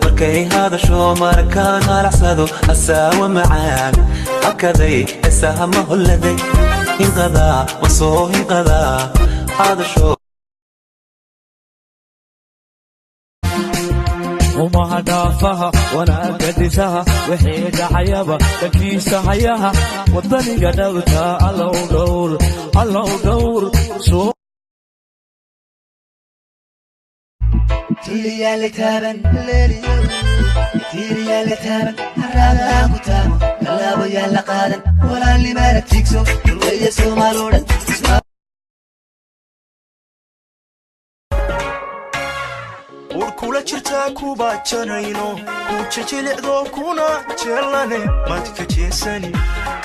Markay hadasho markaan halacsado asaawa macaan hakaday esahama holladay hinqadaa masoo hinqadaa hadasho umaha dhaafaha wanaagga dhisaha wixii dhacayaba dhankiisa hayaha wadaniga dhabta allow dhowr allow dhowr soo Urkula jirtaa kuba janayno ku jijilicdo kuna jeelane mad ka jeesani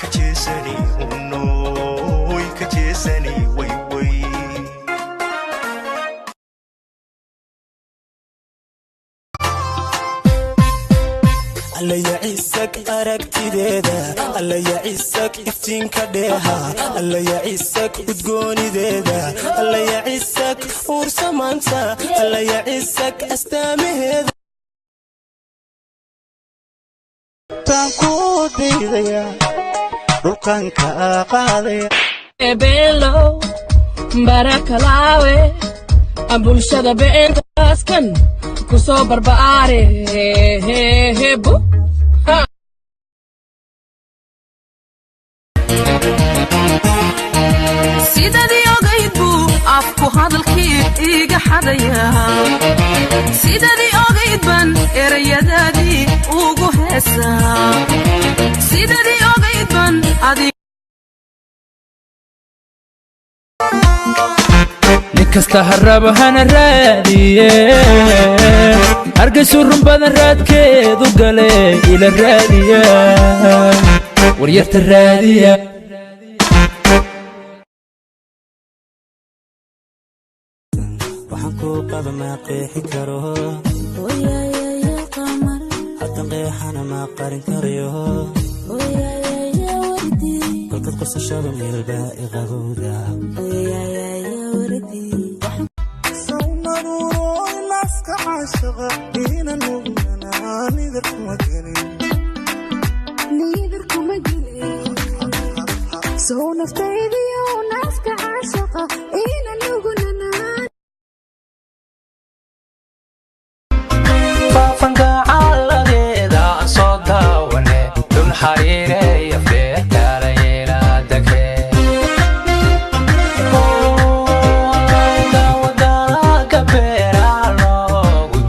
ka jeesani unoy ka jeesani way way. Alla yaciisak aragtideeda, alla yaciisak iftiinka dheeha, alla yaciisak udgoonideeda, alla yaciisak uursamaanta, alla yaciisak astaamaheeda. Tan ku diidaya dhulkan ka qaadaya Beelo barakalaawe bulshada beentaaskan ku soo barbaare bu. Sidadii ogayd buu afku hadalkii iiga xadayaa, sidadii ogayd baan erayadaadii ugu heesaa, sidadii ogayd baan adi. Nin kasta ha rabo hana raadiye, hargaysu run badan raadkeedu gale ila raadiya waryarta raadiya. Waxaan ku qaba ma qeexi karo, haddan qeexana ma qarin karayo, kolkad qosashada meelbaa i qabowda. Sow naftaydiyo naaska caashaqa ina nugunanaa Faafanka caaladeeda aan soo daawane dun xariireeya feertaalayeela dage wadalaka beeraha loogu.